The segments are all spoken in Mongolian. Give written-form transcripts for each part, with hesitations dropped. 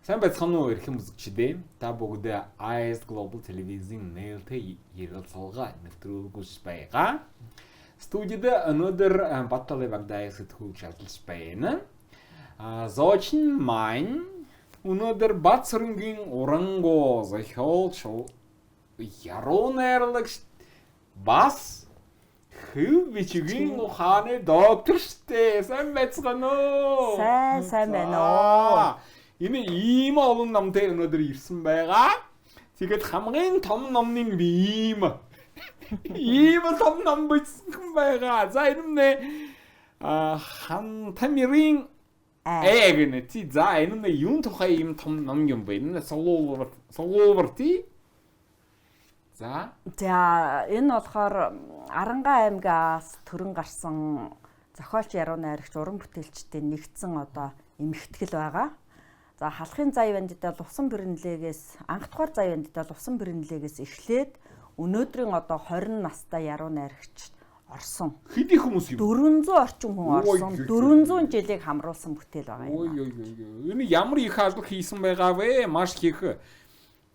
Сайн байцгаана уу, эрхэм үзэгчдээ. Та бүгдээ IS Global Television нээлттэй ярилцлага нэвтрүүлгүүс байгаа. Студид өнөөдөр Батталы Багдай сэтгүүлч ажиллаж байна. Зочин маань өнөөдөр Бат сүрэнгийн урангуу зохиолч, яруу найрлагч, бас хэв бичгийн ухааны доктор штэ. Сайн байцгаана уу? Сайн байна уу? Энэ ийм олон номтой өнөөдөр ирсэн байгаа. Тэгээд хамгийн том номны ийм ийм том ном бичсэн байгаа. За, энэ нэ Хантамирын ээ гэнэ тий. За, энэ нэ юун тухай ийм том ном юм бэ? Энэ солоовор тий. За. За, энэ болохоор Аранга аймгаас төрөн гарсан зохиолч, яруу найрагч, уран бүтээлчдийн нэгдсэн одоо эмхтгэл байгаа. За, халахын зай бандидаа Лувсан Бэрнлэгээс, анх дугаар зай бандидаа Лувсан Бэрнлэгээс эхлээд өнөөдрийн одоо 20 настай яруу найрагч орсон. Хэдий хүмүүс юм? 400 орчим хүн орсон. 400 жилийг хамруулсан бүтээл байгаа юм. Ой ой ой. Энэ ямар их ажил хийсэн байгаа вэ? Маш их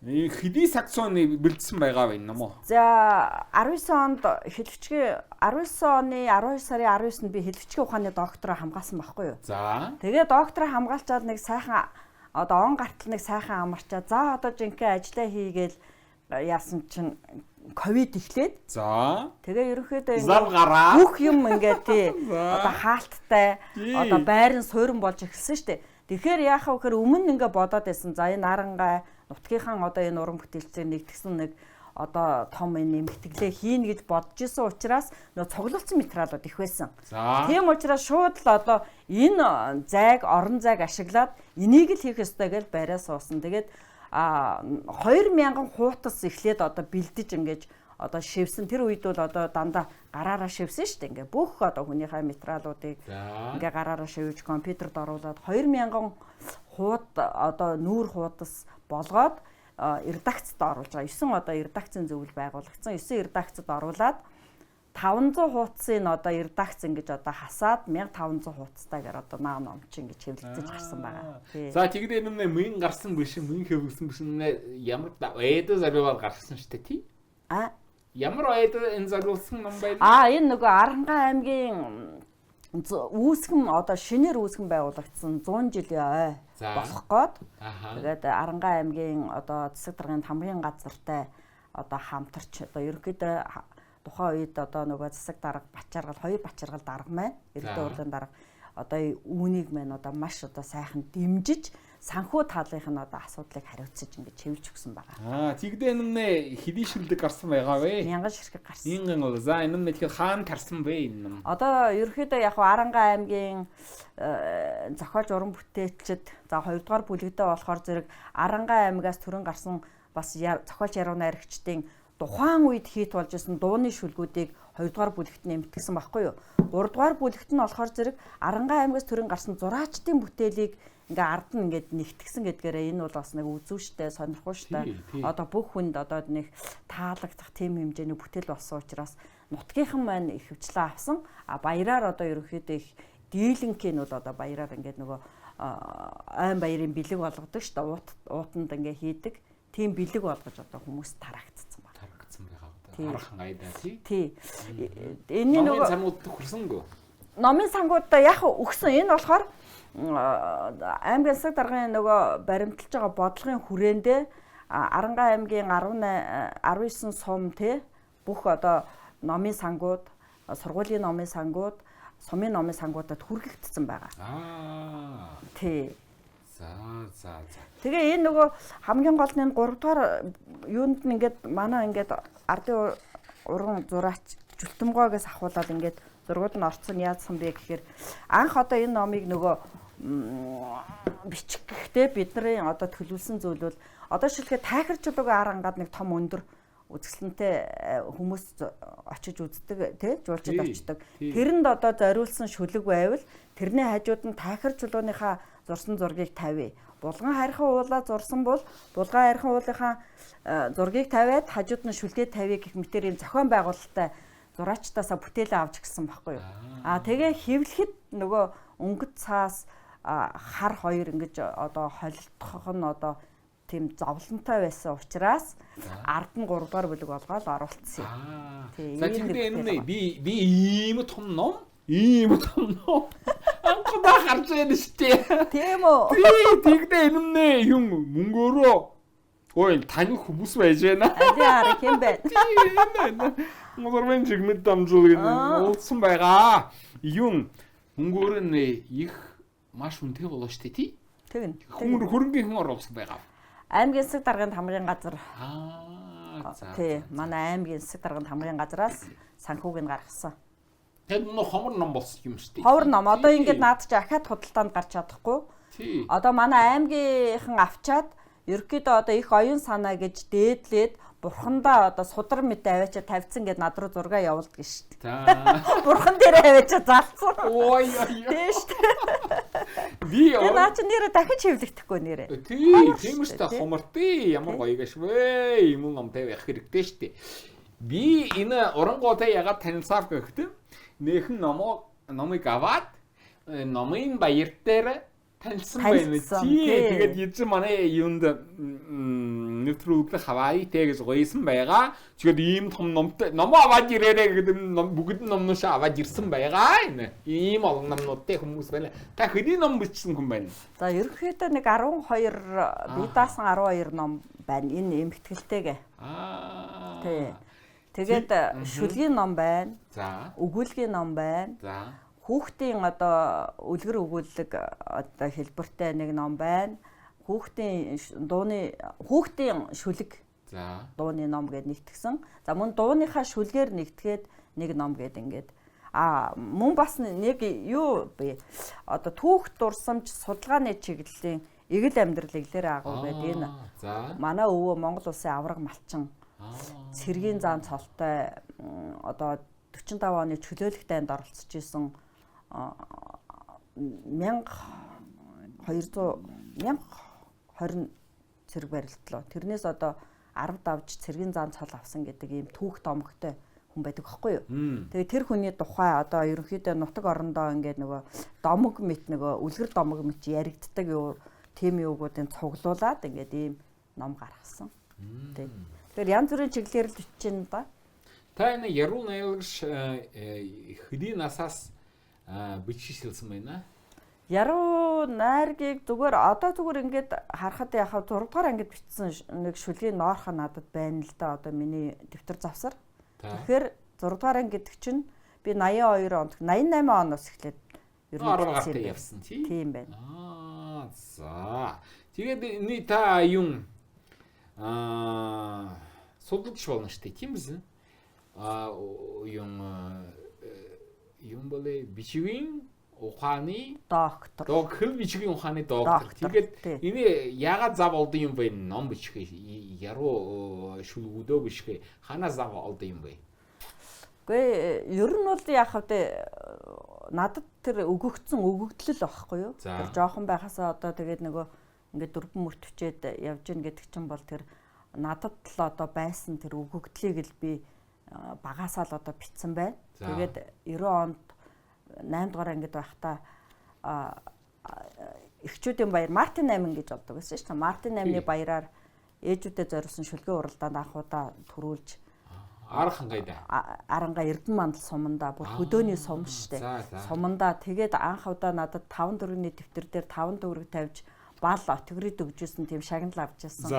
хэдий саксоны бэлдсэн байгаа вэ ном уу? За, 19 онд хэлвчгийн 19 оны 12 сарын 19-нд би хэлвчгийн ухааны доктороо хамгаалсан байхгүй юу? За. Тэгээ доктороо хамгаалчаад нэг сайхан одоо он гартал нэг сайхан амарчаа. За, одоо жинхэнэ ажиллаа хийгээл яасан чинь ковид эхлээд. За. Тэгээ ерөнхийдөө ингээд бүх юм ингээд тий одоо хаалттай, одоо байран суурин болж эхэлсэн шүү дээ. Тэгэхээр яах вэ гэхээр өмнө ингээ бодоод байсан. За, энэ Аранга нутгийнхаа одоо энэ уран бүтээлчээр нэгдсэн нэг одоо том энэ нэмэгтгэлээ хийнэ гэж бодож исэн учраас нөө цуглуулсан материалууд их байсан. Тийм учраас шууд л одоо энэ зайг, орон зайг ашиглаад энийг л хийх ёстой гэж бариа суусан. Тэгээд 2000 хуутас эхлээд одоо бэлдэж ингэж одоо шивсэн. Тэр үед бол одоо дандаа гараараа шивсэн шүү дээ. Ингээ бүх одоо хүнийхээ материалуудыг ингээ гараараа шивж, компьютерд оруулаад 2000 хуут одоо нүүр хуудас болгоод редакцид оруулж байгаа. 9 одоо редакцийн зөвлөл байгуулагдсан. 9 редакцид оруулаад 500 хуудсын одоо редакц ингэж одоо хасаад 1500 хуудастайгаар одоо наа ном чи ингэж хэвлэгдэж гарсан байгаа. За, тэгдээ энэ мөн гарсан биш, мөн хэвлэгдсэн биш, ямар эдэ зориулаад гарсан шүү дээ тий? А ямар эдэ энэ зориулсан ном байл? А, энэ нөгөө Аранга аймгийн үүсгэн одоо шинээр үүсгэн байгуулагдсан 100 жилийн ой болох гээд тэгээд Аранга аймгийн одоо засаг даргын хамгийн газартай одоо хамтарч одоо ерөнхийдөө тухайн үед одоо нөгөө засаг дарга Бачаргал, хоёр Бачаргал дарга маань, Эрэгтэй уурлын дарга одоо үүнийг маань одоо маш одоо сайхан дэмжиж, санхүү талынх нь одоо асуудлыг хариуцаж ингэж хэвлж өгсөн байгаа. Аа, тэгдээ энэ нэ хэдий шүлдэг гарсан байгаа вэ? 1000 ширхэг гарсан. 1000 бол. За, энэ нь тэгэхээр хаана тарсан бэ энэ ном? Одоо ерөнхийдөө яг Аранга аймгийн зохиолч, уран бүтээлчд, за, хоёрдугаар бүлэгдээ болохоор зэрэг Аранга аймгаас төрөн гарсан бас зохиолч, яруу найрагчдын тухайн үед хийт болж исэн дууны шүлгүүдийг хоёрдугаар бүлэгт нэмэгдсэн байхгүй юу? Гуравдугаар бүлэгт нь болохоор зэрэг Аранга аймгаас төрөн гарсан зураачдын бүтээлийг ингээ ард нь ингээд нэгтгсэн гэдгээрээ энэ бол бас нэг үзүүштэй, сонирхууштай, одоо бүх хүнд одоо нэг таалагдах тийм хэмжээний бүтээл болсон учраас нутгийнхан маань их хвчлээ авсан. А баяраар одоо ерөнхийдөө их дийлэнх нь бол одоо баяраар ингээд нөгөө айн баярын бэлэг болгодог шүү дээ. Уутанд ингээ хийдэг. Тийм бэлэг болгож одоо хүмүүс тарагдсан байна. Тарагдсан байгаа. Архан айдаа тий. Тий. Энэ нөгөө сангууд хүрсэнгүү. Номын сангууд яг өгсөн. Энэ болохоор аймгийн засаг даргын нөгөө баримталж байгаа бодлогын хүрээндээ Аранга аймгийн 18 19 сум тий бүх одоо номын сангууд, сургуулийн номын сангууд, сумын номын сангуудад хүргэгдсэн байгаа. Аа. Тий. За за за. Тэгээ энэ нөгөө хамгийн гол нь 3 дугаар юунд нь ингээд манай ингээд ардын уран зураач Жүлтэмгоогоос ахуулаад ингээд зургууд нь орцсон яадсан бэ гэхээр анх одоо энэ номыг нөгөө бичих гэхдээ бидний одоо төлөвлөсөн зүйл бол одоо шилгээ тайхар чулуугийн ар ангаад нэг том өндөр үзэсгэлэнтэй хүмүүс очиж үздэг тий, жуулчид очдог. Тэрэнд одоо зориулсан шүлэг байвал тэрний хажууд нь тайхар чулууныхаа зурсан зургийг тавья. Булган харьхан уулаа зурсан бол булган харьхан уулынхаа зургийг тавиад хажууд нь шүлгээ тавья гэх мэтэр юм зохион байгуулалттай зураачтаасаа бүтээлээ авч гисэн байхгүй юу. Аа, тэгээ хэвлэхэд нөгөө өнгөт цаас хар хоёр ингэж одоо холилдох нь одоо тийм зовлонтой байсан учраас ард нь 3 дугаар бүлэг болгоод оруулсан юм. За тэгвэл энэ би ийм том ном, ийм том ном анхудаа харж байна шүү дээ. Тийм үү? Тэгдэ энэ нэ юм мөнгөөрөө ой таны хүмүүс байж байна. Аа тийм бэ. Тийм. Модормен жигмэд дамжуулгын уулзсан байгаа. Юм мөнгөөр нь их маш үнэтэй болоо шүү дээ тий. Тэгнь. Хөрөнгөний хүн оруулсан байгаа. Аймгийн засаг даргын тамгын газар. Аа за. Тий, манай аймгийн засаг даргын тамгын газраас санхүүг нь гаргасан. Тэгэд нөө хомор ном болсон юм шүү дээ. Ховор ном. Одоо ингээд наад чи ахаад худалдаанд гарч чадахгүй. Тий. Одоо манай аймгийнхан авчаад ерөнхийдөө одоо их оюун санаа гэж дээдлээд бурхандаа одоо судар мэт аваачаа тавьсан гэд над руу зураг явуулдаг шүү дээ. За. Бурхан дээр аваачаа залцсан. Ой ой. Тийм шүү дээ. Би наа чи нэрэ дахиж хэвлэгдэхгүй нэрэ. Тий, тийм шүү дээ. Хомортой ямар гоё гэш вэ? Юм номтой байх хэрэгтэй шүү дээ. Би энэ урангуудаа ягаад танилцаав гэхдээ нөхөн номыг аваад номын баяр дээр танилцсан байна. Тий, тэгээд эзэн манай юунд нэвтрүүлэг хаваая тэ гэж гоёсэн байгаа. Тэгээд ийм том номтой номоо аваад ирээрэй гэдэг ном бүгд номноос аваад ирсэн байгаа. Энэ ийм олон номнуудтай хүмүүс байна. Та хэдийн ном бичсэн хүн байна? За ерөнхийдөө нэг 12 би даасан 12 ном байна. Энэ эмхтгэлтэйгээ. Аа. Тий. Тэгээд шүлгийн ном байна. За. Өгүүлгийн ном байна. За. Хүүхдийн одоо үлгэр өгүүлэг одоо хэлбэртэй нэг ном байна. Хүүхдийн дууны хүүхдийн шүлэг. За. Дууны ном гэд нэгтгсэн. За мөн дууныхаа шүлгээр нэгтгээд нэг ном гэд ингээд мөн бас нэг юу бэ? Одоо түүх дурсамж судалгааны чиглэлийн эгэл амьдрал эглэр агуу гэдэг энэ. За. Манай өвөө Монгол улсын авраг малчин. Цэргийн зан цолтой одоо 45 оны чөлөөлөх дайнд оролцож исэн 1200 1020 цэрэг барилдлоо. Тэрнээс одоо 10 давж цэргийн зан цол авсан гэдэг ийм түүх домогтой хүн байдаг байхгүй юу? Тэгээ тэр хүний тухай одоо ерөнхийдөө нутаг орондоо ингээд нөгөө домог мэт нөгөө үлгэр домог мэт яригддаг юу тийм юугуудын цуглуулад ингээд ийм ном гаргасан. Тэг. Тэгэхээр янз бүрийн чиглэлээр л бичиж байна да. Та энэ яруу найрлагч хэдийн насаас биччихсэн байна? Яруу найргийг зүгээр одоо зүгээр ингээд харахад яхаа 6 дугаар ангид бичсэн нэг шүлгийн ноорхоо надад байна л да одоо миний дэвтэр завсар. Тэгэхээр 6 дугаар анги гэдэг чинь би 82 онд 88 оноос эхлээд ер нь 10 гартай явсан тий. Тийм байна. Аа за. Тэгээд энэ та юм судалж болно шүү дээ тийм биз? Юм болээ бичгийн ухааны доктор. Хэл бичгийн ухааны доктор. Тэгээд энэ яагаад зав олдсон юм бэ? Ном бичих яруу шүлгүүдөө бичих ханаа зав олдсон юм бэ? Үгүй ер нь бол яах вэ? Надад тэр өгөгдсөн өгөгдөл байхгүй юу? Тэр жоохон байхасаа одоо тэгээд нөгөө ингээд дөрвөн мөртвчээд явж гин гэдэг чинь бол тэр надад л одоо байсан тэр өгөгдлийг л би багасаа л одоо бичсэн байна. Тэгээд 90 онд 8 дугаар ангид байхдаа эхчүүдийн баяр Мартин 8 гэж болдог байсан шүү дээ. Мартин 8-ны баяраар ээжүүдэд зориулсан шүлгийн уралдаанд анх удаа төрүүлж Аранга Эрдэнэ мандал сумандаа бүр хөдөөний сум шүү дээ. Сумандаа тэгээд анх удаа надад 5 төгрөгийн дэвтэр дээр 5 төгрөг тавьж бал отгорид өгжсэн тийм шагнал авч ирсэн.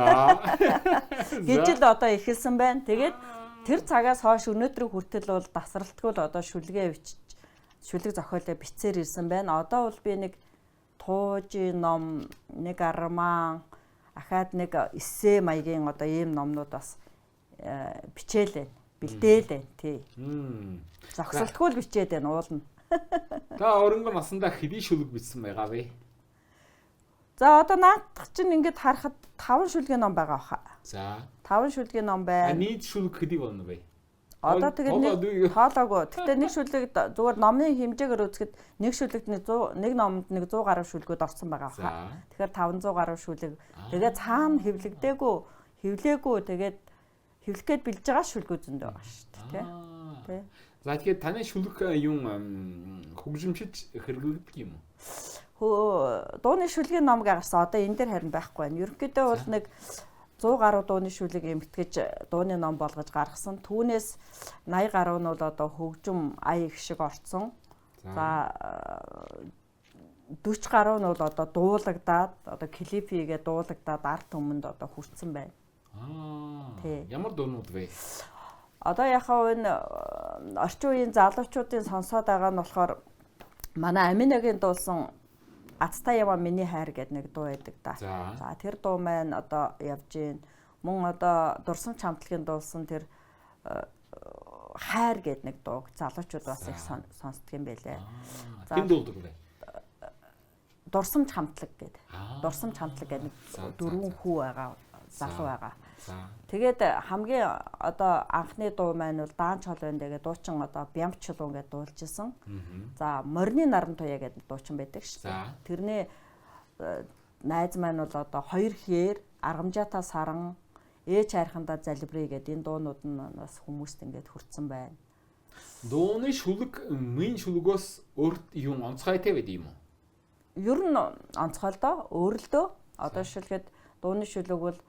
Гэж л одоо эхэлсэн байна. Тэгээд тэр цагаас хойш өнөөдрийг хүртэл бол дасралтгүй л одоо шүлгээ бичиж шүлэг зохиолоо бичсээр ирсэн байна. Одоо бол би нэг туужийн ном, нэг арман, ахаад нэг эссе маягийн одоо ийм номнууд бас бичээлээ, бэлдээлээ тий. Зогсолтгүй л бичээд байна уулна. Та өрөнгө насандаа хэдий шүлэг бичсэн байгаа вэ? За одоо наадах чинь ингээд харахад 5 шүлгийн ном байгаа баха. За. 5 шүлгийн ном байна. Нийт шүлэг хэдий болно вэ? Одоо тэгээд нэг тоолоогүй. Гэхдээ нэг шүлэг зүгээр номын хэмжээгээр үзэхэд нэг шүлэгт нэг 100 нэг номонд нэг 100 гаруй шүлгүүд орсон байгаа баха. Тэгэхээр 500 гаруй шүлэг. Тэгээд цаана хэвлэгдээгүй, хэвлээгүй тэгээд хэвлэх гээд бэлж байгаа шүлгүүд зөндөө байгаа шүү дээ, тий. За тэгэхээр таны шүлэг юм хөгжимчд хэрэглэдэг юм уу? Дууны шүлгийн ном гарсан. Одоо энэ дээр харин байхгүй байна. Ерөнхийдөө бол нэг 100 гаруй дууны шүлэг эмтгэж дууны ном болгож гаргасан. Түүнээс 80 гаруй нь бол одоо хөгжим ая их шиг орцсон. За 40 гаруй нь бол одоо дуулагдаад одоо клип хийгээ дуулагдаад ард түмэнд одоо хүрсэн байна. Аа. Ямар дуунууд вэ? Одоо яхаа энэ орчин үеийн залуучуудын сонсоод байгаа нь болохоор манай Аминагийн дуулсан Ацтай яваа миний хайр гэдэг нэг дуу байдаг да. За тэр дуу маань одоо явж гин. Мөн одоо Дурсамж хамтлагийн дуулсан тэр хайр гэдэг нэг дууг залуучууд бас их сонсдог юм байлээ. За хэн дуулдаг вэ? Дурсамж хамтлаг гэдэг. Дурсамж хамтлаг гэдэг нэг дөрвөн хүү байгаа, залуу байгаа. Тэгээд хамгийн одоо анхны дуу маань бол Даан чол байна гэдэг дуучин одоо Бямчлуун гэдэг дуулж исэн. За Морины наран туяа гэдэг дуучин байдаг шүү дээ. Тэрний найз маань бол одоо хоёр хээр, аргамжаатай саран, ээж хайрхандаа залбирая гэдэг энэ дуунууд нь бас хүмүүст ингээд хүртсэн байна. Дууны шүлэг мөн шүлгөөс өөр юм онцгойтой байд юм уу? Ер нь онцгой л доо, өөр л дөө. Одоо жишээлхэд дууны шүлэг бол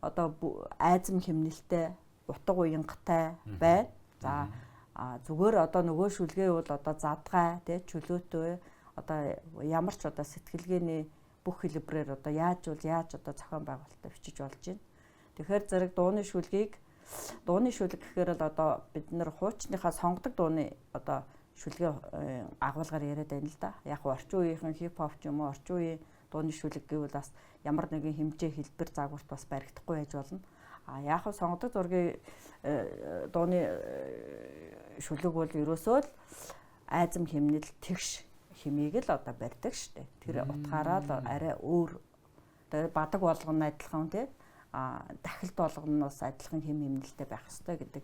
одоо айзам хэмнэлтэй, утга уянгатай байна. За зүгээр одоо нөгөө шүлгээ бол одоо задгай, тэ чөлөөтэй одоо ямар ч одоо сэтгэлгээний бүх хэлбэрээр одоо яаж бол яаж одоо зохион байгуулалтаа бичиж болж байна. Тэгэхээр зэрэг дууны шүлгийг дууны шүлэг гэхээр л одоо бид нэр хуучныхаа сонгодог дууны одоо шүлгээ агуулгаар яриад байна л да. Яг орчин үеийнхэн хип хоп ч юм уу орчин үеийн дууны шүлэг гэвэл бас ямар нэгэн хэмжээ хэлбэр загварт бас баригдахгүй байж болно. А яг нь сонгодог зургийн дууны шүлэг бол ерөөсөө л айзам хэмнэл тэгш хэмийг л одоо барьдаг штэ. Тэр утгаараа л арай өөр. Тэгээ бадаг болгоно адилхан тий. А дахилт болгоно нь бас адилхан хэм хэмнэлтэй байх ёстой гэдэг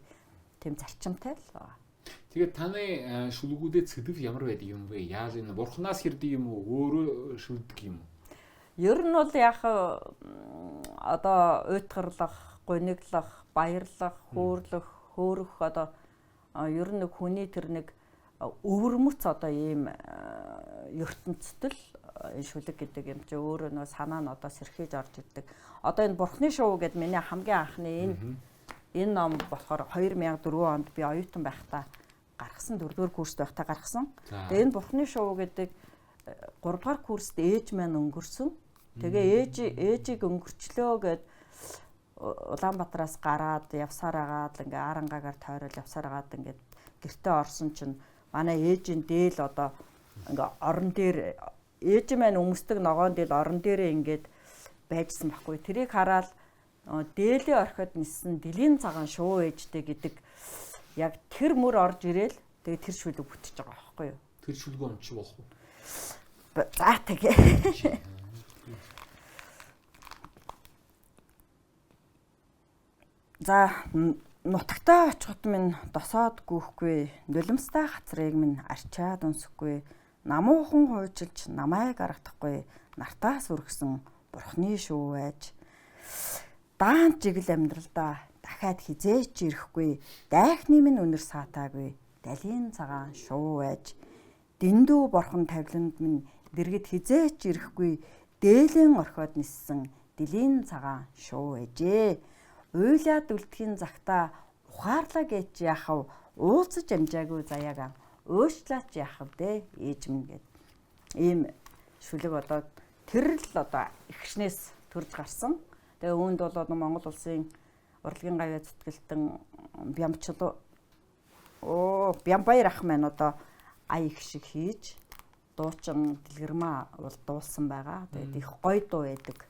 тийм зарчимтай л байгаа. Тэгээд таны шүлгүүдэд сэдэв ямар байдаг юм бэ? Яаж энэ бурхнаас хэрдэг юм уу? Өөрөө шүлдэг юм уу? Ер нь бол яг одоо уйтгарлах, гуниглах, баярлах, хөөрлөх, хөөрөх одоо ер нь нэг хүний тэр нэг өвөрмөц одоо ийм ертөнцийн л энэ шүлэг гэдэг юм чи өөрөө нөө санаа нь одоо сэрхийж орж ирдэг. Одоо энэ Бурхны шувуу гэдэг миний хамгийн анхны энэ ном болохоор 2004 онд би оюутан байхдаа гаргасан, 4-р курст байхдаа гаргасан. Тэгээ энэ Бурхны шувуу гэдэг 3-р курст ээж маань өнгөрсөн. Тэгээ ээжийг өнгөрчлөө гэд Улаанбаатараас гараад явсаар агаад ингээ арангагаар тойрол явсаар агаад ингээд гэртээ орсон чинь манай ээжийн дээл одоо ингээ орон дээр ээж маань өмсдөг ногоон дээл орон дээрээ ингээд байжсан байхгүй. Тэрийг хараад дээлээ орхиод ниссэн дэлийн цагаан шувуу ээжтэй гэдэг яг тэр мөр орж ирээл тэгээ тэр шүлэг бүтэж байгаа байхгүй юу. Тэр шүлгөө унчих болох уу? За тэгээ. За нутагтаа очиход минь досоод гүйхгүй, нулимстай хацрыг минь арчаад өнсөхгүй, намуухан хуйчилж намайг аргадахгүй, нартаас үргэсэн бурхны шувуу байж даан чигэл амьдралдаа дахиад хизээч ирэхгүй, дайхны минь үнэр саатаагүй, далийн цагаан шувуу байж дэндүү борхон тавиланд минь дэргэд хизээч ирэхгүй, дээлэн орхиод ниссэн дэлийн цагаан шувуу байжээ. Уйлаад үлдэхийн загтаа ухаарлаа гэж яхав, уулзаж амжаагүй заяагаа уучлаач яхав дээ ээж минь гэд. Ийм шүлэг одоо тэр л одоо эгшнээс төрж гарсан. Тэгээ үүнд бол Монгол улсын урлагийн гавьяа зүтгэлтэн Бямчлуу Бямбаяр ах маань одоо ая их шиг хийж дуучин Дэлгэрмаа бол дуулсан байгаа. Тэгээд их гоё дуу байдаг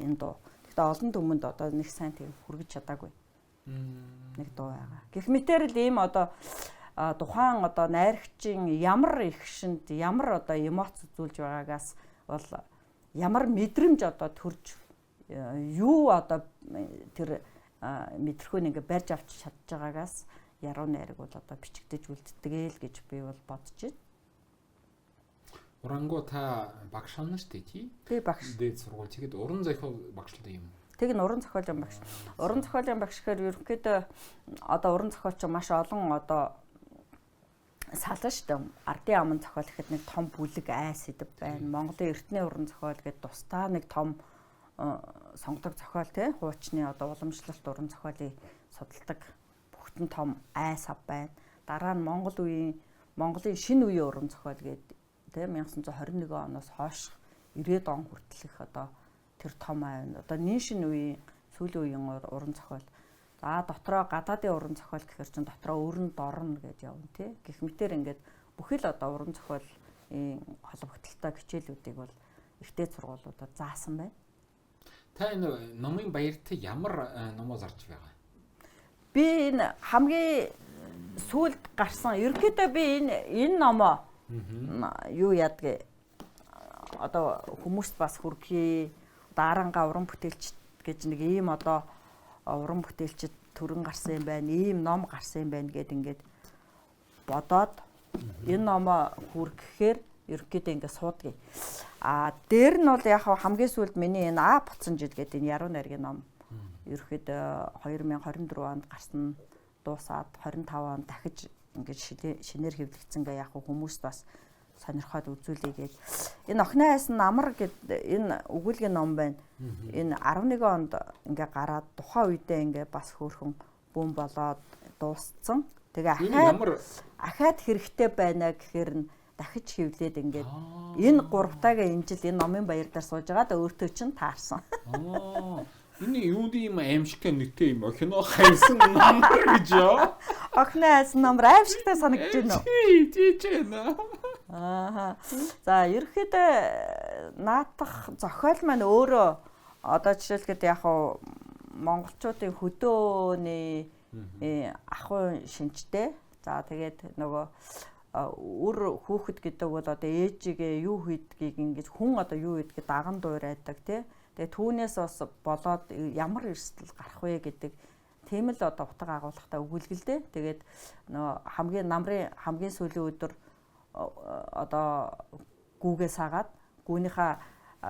энэ дуу. Гэхдээ олон түмэнд одоо нэг сайн тийм хүргэж чадаагүй. Нэг дуу байгаа. Гэх мэтэр л ийм одоо тухайн одоо найрагчийн ямар эгшинд ямар одоо эмоц үзүүлж байгаагаас бол ямар мэдрэмж одоо төрж юу одоо тэр мэдрэхүйн ингээ барьж авч чадж байгаагаас яруу найраг бол одоо бичигдэж үлддэг л гэж би бол бодож байна. Урангуу та багш байна шүү дээ тий? Тий багш. Дээд сургууль. Тэгэхэд уран зохиол багшлаа юм уу? Тэг нь уран зохиолын багш. Уран зохиолын багш гэхээр ерөнхийдөө одоо уран зохиолч маш олон одоо Салан штэ. Ардын аман зохиол гэхэд нэг том бүлэг ай сэдэв байна. Монголын эртний уран зохиол гэдэг тусдаа нэг том сонгодог зохиол тий хуучны одоо уламжлалт уран зохиолыг судалдаг бүгдэн том ай сав байна. Дараа нь Монгол үеийн Монголын шинэ үеийн уран зохиол гэдэг тий 1921 оноос хойш 90-ад он хүртэлх одоо тэр том ай байна. Одоо нин шинэ үеийн сүүлийн үеийн уран зохиол. За дотроо гадаадын уран зохиол гэхэр чин дотроо өрн дорно гэж явна тий. Гэх мэтэр ингээд бүхэл одоо уран зохиолын холбогдлолтой хичээлүүдийг бол ихтэй сургуулиудад заасан байна. Та энэ номын баярт ямар номоо зарж байгаа? Би энэ хамгийн сүүлд гарсан ерөнхийдөө би энэ номоо юу яадгийг одоо хүмүүст бас хүргэе. Дарангаа уран бүтээлч гэж нэг ийм одоо уран бүтээлчд төрөн гарсан юм байна, ийм ном гарсан юм байна гэд ингээд бодоод энэ номоо хүргэхээр ерөнхийдөө ингээд суудгийг. А дээр нь бол яг хамгийн сүүлд миний энэ А буцсан жил гэдэг энэ яруу найргийн ном ерөнхийдөө 2024 онд гарсан, дуусаад 25 онд дахиж ингээд шинээр хэвлэгдсэн гээ яг хүмүүст бас сонирхоод үзүүлье гээд. Энэ охины айсан намар гэд энэ өгүүлгийн ном байна. Энэ 11 онд ингээ гараад тухайн үедээ ингээ бас хөөрхөн бүүн болоод дууссан. Тэгээ ахаад хэрэгтэй байна гэхээр нь дахиж хэвлээд ингээд энэ гуравтайгаа энэ жил энэ номын баяр дээр сууж байгаад өөртөө чинь таарсан. Энэ юунд юм аимшигтай нэгтэй юм охиноо хайсан намар гэж ёо. Охиноо хайсан намар аимшигтай санагдаж байна уу? Тий, тий нэ. Аа. За ерөөхдөө наатах зохиол маань өөрөө одоо жишээлбэл яг хуу монголчуудын хөдөөний ахуй шинжтэй. За тэгээд нөгөө үр хүүхэд гэдэг бол одоо ээжигээ юу хийдгийг ингэж хүн одоо юу хийдгийг даган дуурайдаг тий. Тэгээ түүнээс бас болоод ямар эрсдэл гарах вэ гэдэг тийм л одоо утга агуулгатай өгүүлгэлдээ. Тэгээд нөгөө хамгийн намрын хамгийн сүүлийн өдөр одоо гүүгээ саагаад гүүнийхээ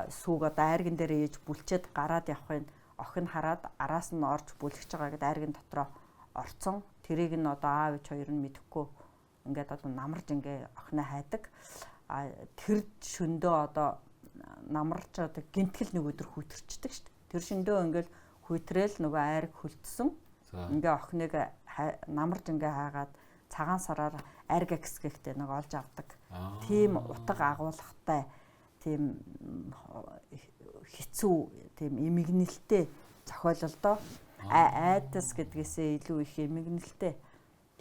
сүүг одоо айрган дээр ээж бүлчээд гараад явахын охин хараад араас нь орж бүлгэж байгаа гэдээ айрган дотроо орцсон. Тэрийг нь одоо аав ээж хоёр нь мэдэхгүй ингээд одоо намарж ингээ охиноо хайдаг. А тэр шөндөө одоо намарч одоо гинтгэл нэг өдөр хүйтэрчдэг шүү дээ. Тэр шөндөө ингээл хүйтрээл нөгөө айраг хөлдсөн. Ингээ охиныг намарж ингээ хайгаад цагаан сараар айраг гэсгэхтэй нэг олж авдаг. Тийм утга агуулгатай, тийм хэцүү, тийм эмгэнэлтэй зохиол л доо. Айдас гэдгээсээ илүү их эмгэнэлтэй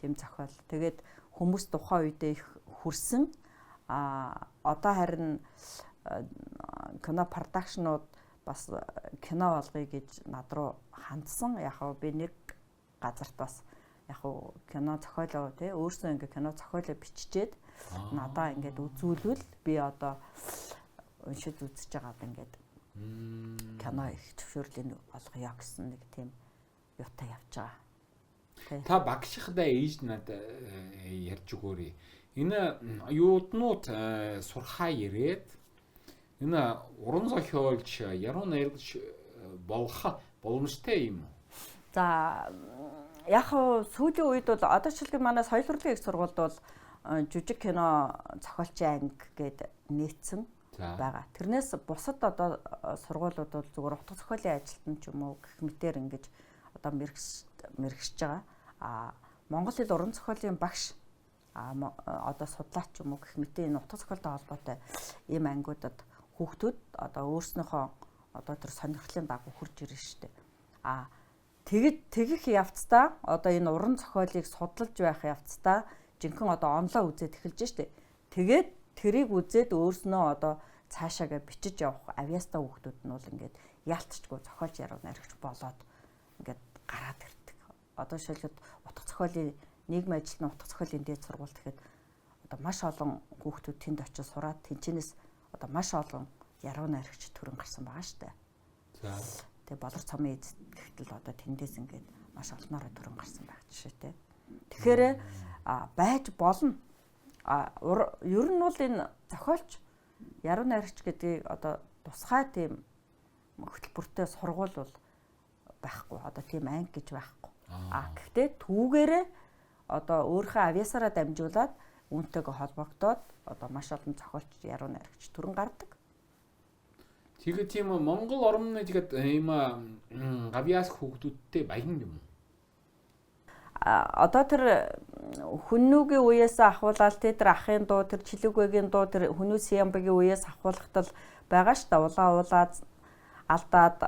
тийм зохиол. Тэгээд хүмүүс тухайн үедээ их хүрсэн. А одоо харин кино продакшнууд бас кино болгоё гэж над руу хандсан. Яг хав би нэг газарт бас яг хав кино зохиолоо тий өөрсөө ингээ кино зохиолоо биччихээд надаа ингээд үзүүлвэл би одоо уншиж үзэж байгаад ингээд кино их зөвшөөрлийг олгоё гэсэн нэг тийм юутай явж байгаа. Та багшихдаа ээж надад ярьж өгөөрэй. Энэ юуднууд сурхаа ирээд энэ уран зохиолч, яруу найрагч болох боломжтой юм уу? За яг сүүлийн үед бол одоо жишээлбэл манай соёл урлагийн их сургуульд бол жижиг кино зохиолчийн анги гээд нээсэн байгаа. Тэрнээс бусад одоо сургуулиуд бол зүгээр утга зохиолын ажилтан ч юм уу гэх мэтэр ингэж одоо мэрэгсэж байгаа. А Монгол хэл уран зохиолын багш одоо судлаач юм уу гэх мэтийн энэ утга зохиолтой холбоотой ийм ангиудад хүүхдүүд одоо өөрснийхөө одоо тэр сонирхлын дагуу хурж ирнэ шүү дээ. А тэгэх явцдаа одоо энэ уран зохиолыг судалж байх явцдаа жинхэнэ одоо онлоо үзээд эхэлж штэ. Тэгээд тэрийг үзээд өөрснөө одоо цаашаагаа бичиж явах авьяастай хүүхдүүд нь бол ингээд яалтчгүй зохиолч яруу найрагч болоод ингээд гараад ирдэг. Одоо жишээлбэл утга зохиолын нийгмийн ажилтны утга зохиолын дээд сургууль гэхэд одоо маш олон хүүхдүүд тэнд очиж сураад тэнчэнээс одоо маш олон яруу найрагч төрөн гарсан байгаа штэ. За. Тэгээ болор цомын эз гэхтэл одоо тэндээс ингээд маш олноороо төрөн гарсан байх жишээтэй. Тэгэхээр байж болно. Ер нь бол энэ зохиолч яруу найрагч гэдгийг одоо тусгай тийм хөтөлбөртэй сургууль бол байхгүй. Одоо тийм анги гэж байхгүй. Гэхдээ түүгээрээ одоо өөрийнхөө авьяасаараа дамжуулаад Үүнтэйгээ холбогдоод одоо маш олон зохиолч, яруу найрагч төрөн гардаг. Тэгээд тийм Монгол орны тэгээд ийм гавьяас хүүхдүүдтэй баян юм уу? Одоо тэр хүннүүгийн үеэс ахуулаад тэр ахын дуу, тэр Чилүүгэгийн дуу, тэр Хүнүү Сямбагийн үеэс ахуулахтал байгаа шүү дээ. Улаан уулаад алдаад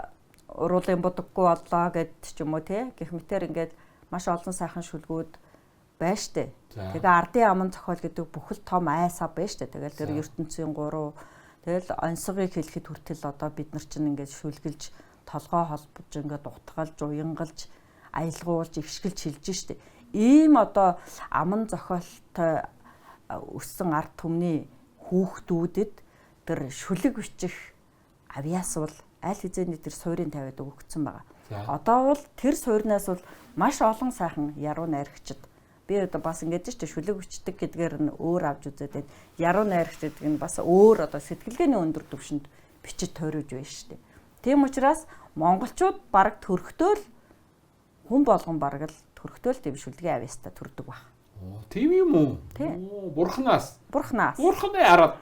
уруулын будаггүй боллоо гэд ч юм уу тий. Гэх мэтэр ингээд маш олон сайхан шүлгүүд байна штэ. Тэгээ ардын аман зохиол гэдэг бүхэл том айсаа байна штэ. Тэгэл тэр ертөнцийн гурав, тэгэл онсгыг хэлэхэд хүртэл одоо бид нар чинь ингээд шүлгэлж, толгой холбож, ингээд утгалж, уянгалж, аялгуулж, ившгэлж хэлж штэ. Ийм одоо аман зохиолтой өссөн ард түмний хүүхдүүдэд тэр шүлэг бичих авьяас бол аль хэзээний тэр суурийн тавиад өгөгдсөн байгаа. Одоо бол тэр суурнаас бол маш олон сайхан яруу найрагчид, би одоо бас ингэж ч шүлэг бичдэг гэдгээр нь өөр авч үзээд байна. Яруу найрагч гэдэг нь бас өөр одоо сэтгэлгээний өндөр түвшинд бичиж тойруулж байна шүү дээ. Тийм учраас монголчууд бараг төрхтөө л хүн болгон бараг л төрхтөө л тийм шүлгийн авьяастай төрдөг баг. Оо, тийм юм уу? Оо, бурхнаас. Бурхнаас. Бурхны араад.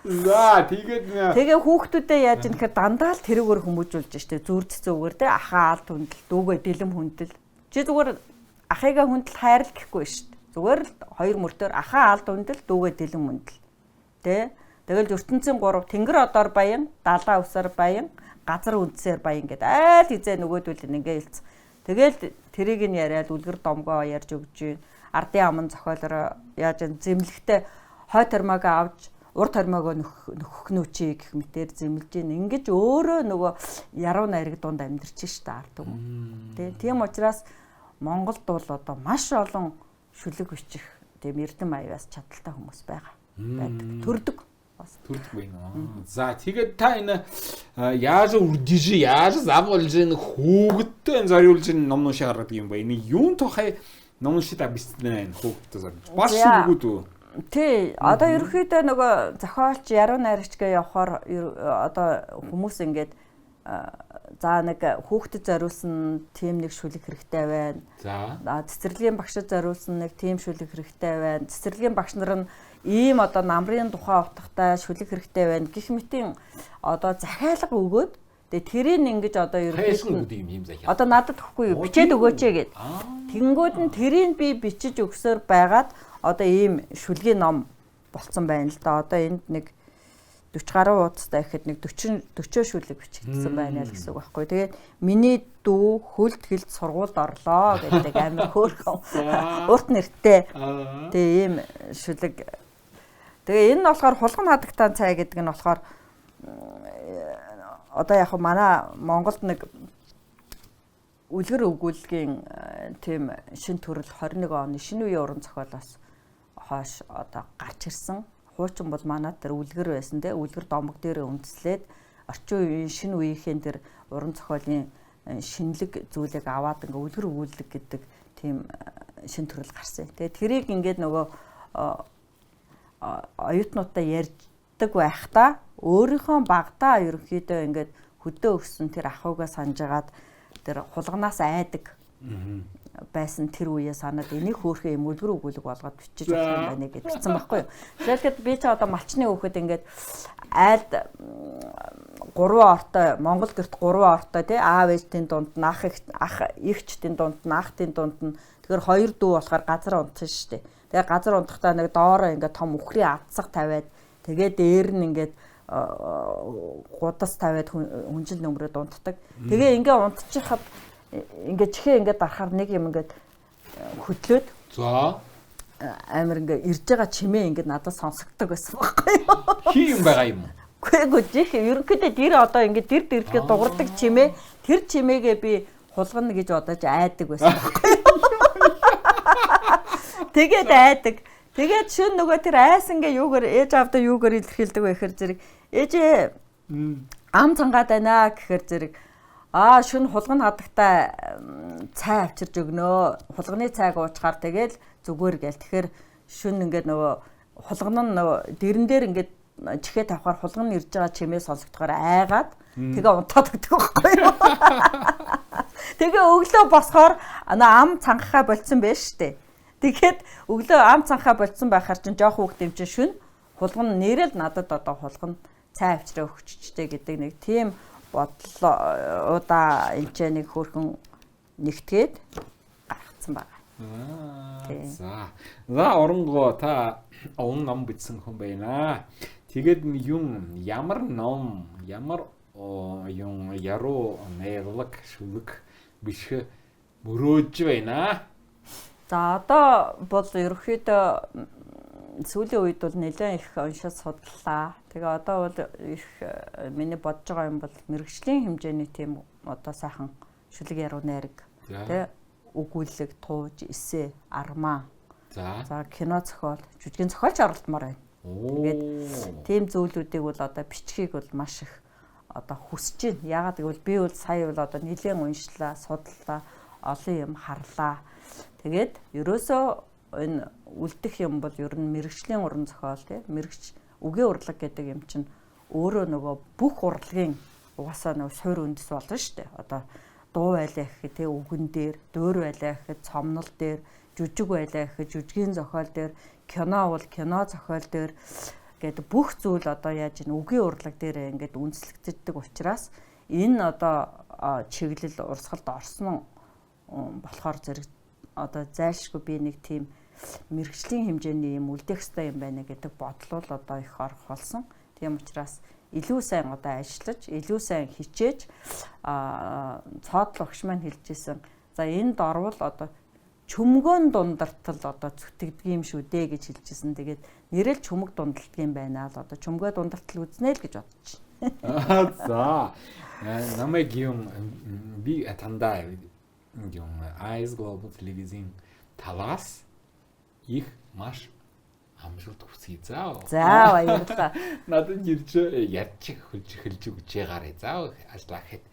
За, тэгээд тэгээ хүүхдүүдээ яаж юм гэхээр дандаа л тэрүүгээр хүмүүжүүлж штэ. Зүрд цэцүүгээр те ахаа алд хүндэл, дүүгээ дэлэм хүндэл. Чи зүгээр ахыгаа хүндэл хайрл гэхгүй штэ. Зүгээр л хоёр мөртөөр ахаа алд хүндэл, дүүгээ дэлэм хүндэл. Тэ? Тэгэл ертөнцийн гурав тэнгэр одоор баян, далаа усаар баян, газар үндсээр баян гэд айл хизээ нөгөөдөл ингээ хэлц. Тэгэл тэрийг нь яриад үлгэр домгоо ярьж өгч гин. Ардын аман зохиолоор яаж зэмлэхтэй хой тормоогоо авч ур тормоогоо нөхөх нүү чи гэх мэтэр зэмлэж гин. Ингэж өөрөө нөгөө яруу найраг дунд амьдарч штэ ард түмэн. Тэ, тийм учраас Монголд бол одоо маш олон шүлэг бичих тийм эрдэм аяас чадaltaй хүмүүс байгаа. Байдаг. Төрдөг. Бас төрдөг байна. За, тэгээд та энэ яаж үрдэж, яаж завуулж энэ хүүхдтэй зориулж энэ ном уншаа гаргадаг юм ба. Энэ юун тухай ном уншиж та бичсэн энэ хүүхдтэй зориулж. Бас шүлгүүд үү? Тий, одоо ерөнхийдөө нөгөө зохиолч, яруу найрагч гэж явахаар одоо хүмүүс ингээд за нэг хүүхдэд зориулсан тийм нэг шүлэг хэрэгтэй байна. За. Цэцэрлэгийн багшид зориулсан нэг тийм шүлэг хэрэгтэй байна. Цэцэрлэгийн багш нар нь ийм одоо намрын тухай утгатай шүлэг хэрэгтэй байна гэх мэтийн одоо захиалга өгөөд тэгээ тэрийг ингэж одоо ерөнхийдөө юм захиалга. Одоо надад өгөхгүй юу? Бичээд өгөөч гээд. Тэнгүүд нь тэрийг би бичиж өгсөөр байгаад одоо ийм шүлгийн ном болцсон байна л да. Одоо энд нэг 40 гаруй хуудастай гэхэд нэг 40 шүлэг бичигдсэн байна л гэсэн үг байхгүй. Тэгээд миний дүү хөлт хилд сургуульд орлоо гэдэг амар хөөрхөн урт нэртэй. Тэгээ ийм шүлэг. Тэгээ энэ нь болохоор хулган хадагтаан цай гэдэг нь болохоор одоо яг манай Монголд нэг үлгэр өгүүлгийн тийм шин төрөл 21 оны шинэ үеийн уран зохиолоос хойш одоо гарч ирсэн. Хуучин бол манай тэр үлгэр байсан те, үлгэр домог дээр үндэслээд орчин үеийн шинэ үеийнхэн тэр уран зохиолын шинэлэг зүйлийг аваад ингээ үлгэр өгүүлэг гэдэг тийм шин төрөл гарсан. Тэгээ тэрийг ингээд нөгөө оюутнуудтай ярьдаг байхдаа өөрийнхөө багадаа ерөнхийдөө ингээд хөдөө өгсөн тэр ахуйгаа санаж агаад тэр хулганаас айдаг байсан тэр үеэ санаад энийг хөөрхөн юм үлгэр өгүүлэг болгоод бичиж болох юм байна гэж бичсэн байхгүй юу. Жишээлбэл би ч одоо малчны хүүхэд ингээд айлд 3 ортой, Монгол гэрт 3 ортой тий, аав ээжтийн дунд нь, ах эгчдийн дунд нь, ахтын дунд нь, тэгэхээр хоёр дүү болохоор газар унтсан шүү дээ. Тэгээ газар унтахдаа нэг доороо ингээд том үхрийн адсаг тавиад тэгээ дээр нь ингээд гудас тавиад хүнжил нөмрөд унтдаг. Тэгээ ингээ унтчихад ингээд чихээ ингээд дарахаар нэг юм ингээд хөдлөөд за амар ингээд ирж байгаа чимээ ингээд надад сонсогддог байсан байхгүй юу? Хий юм байгаа юм уу? Үгүй жих ерөнхийдөө дэр одоо ингээд дэр дэргээ дуурдаг чимээ, тэр чимээгээ би хулгана гэж бодож айдаг байсан байхгүй юу? Тэгээд айдаг. Тэгээд шөн нөгөө тэр айсангээ юугаар ээж аавдаа юугаар илэрхийлдэг вэ гэхээр зэрэг ээжээ ам цангаад байна гэхээр зэрэг аа шүн хулган хадагтай цай авчирж өгнө. Хулганы цайг уучгаар тэгэл зүгээр гээл. Тэгэхээр шүн ингээд нөгөө хулган нь нөгөө дэрэн дээр ингээд чихээ тавихаар хулган ирж байгаа чимээ сонсогдохоор айгаад тэгээ унтаад өгдөг байхгүй юу. Тэгээ өглөө босохоор ам цангахаа болцсон байж штэ. Тэгээд өглөө ам цанхаа болцсон байхаар чинь жоох хүүхд юм чинь шүн хулган нэрэл надад одоо хулган цай авчраа өгччтэй гэдэг нэг тийм бодлоо энэ ч нэг хөөрхөн нэгтгээд гаргацсан байна. За. За оронгоо та олон ном бичсэн хүн байна. Тэгээд юм ямар ном, ямар юм яруу найрлаг, шүлэг бичих мөрөөдж байна. За одоо бол ерөөхдөө сүүлийн үед бол нэлээд их уншиж судлаа. Тэгээ одоо бол их миний бодож байгаа юм бол мэрэгжлийн хэмжээний тийм одоо сайхан шүлэг яруу найраг тий өгүүлэг, тууж, эсэ, армаа. За кино зохиол, жүжигийн зохиолч оролдмоор байна. Тэгээд тийм зүйлүүдийг бол одоо бичхийг бол маш их одоо хүсэж байна. Яагаад гэвэл би бол сая бол одоо нэлээд уншлаа, судлаа, олон юм харлаа. Тэгээд ерөөсөө энэ үлдэх юм бол ер нь мэрэгжлийн уран зохиол тий мэрэгч үгийн урлаг гэдэг юм чинь өөрөө нөгөө бүх урлагийн угаасаа нөгөө суурь үндэс болно шүү дээ. Одоо дуу байлаа гэхэд тий үгэн дээр, дуур байлаа гэхэд цомнол дээр, жүжиг байлаа гэхэд жүжигийн зохиол дээр, кино бол кино зохиол дээр гэдэг бүх зүйл одоо яаж энэ үгийн урлаг дээр ингээд үндэслэгддэг учраас энэ одоо чиглэл урсгалд орсон болохоор зэрэг одоо зайлшгүй би нэг тийм мэрэгжлийн хэмжээний юм үлдэх ёстой юм байна гэдэг бодол бол одоо их орох болсон. Тийм учраас илүү сайн одоо ажиллаж, илүү сайн хичээж цоодлол огш маань хэлжсэн. За энд орвол одоо чөмгөөн дундартал одоо зүтгэдэг юм шүү дээ гэж хэлжсэн. Тэгээд нэрэл чөмөг дундалдаг юм байна л одоо чөмгөө дундартал үзнэ л гэж бодож байна. За намайг юм би тандаа юм Eyes Global Television талаас их маш амжилт хүсье. За. За баярлалаа. Надад ирж ярьж хөлж хэлж өгч байгаарэ. За ажиллаа гэхэд.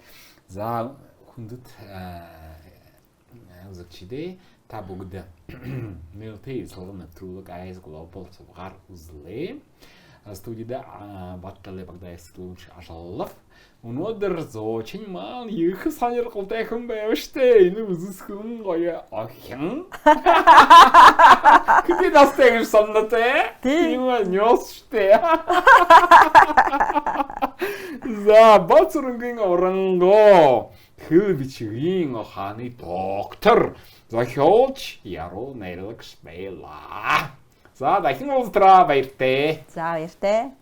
За хүндэт үзэгчдээ та бүгд нэртэй салон нэвтрүүлэг Eyes Global сувгаар үзлээ. Студияда Батталы Багдаевский ажлав. Өнөөдөр зоочин маань их сонирхолтой хүн байв штэ. Энэ үзэсгэн гоё охин. Хэдий настай гэж сонно те. Тийм нёс штэ. За Бацрунгийн орангоо хэл бичгийн ухааны доктор зохиолч яруу найрлагч байлаа. За дахин уулзраа баяртай. За баяртай.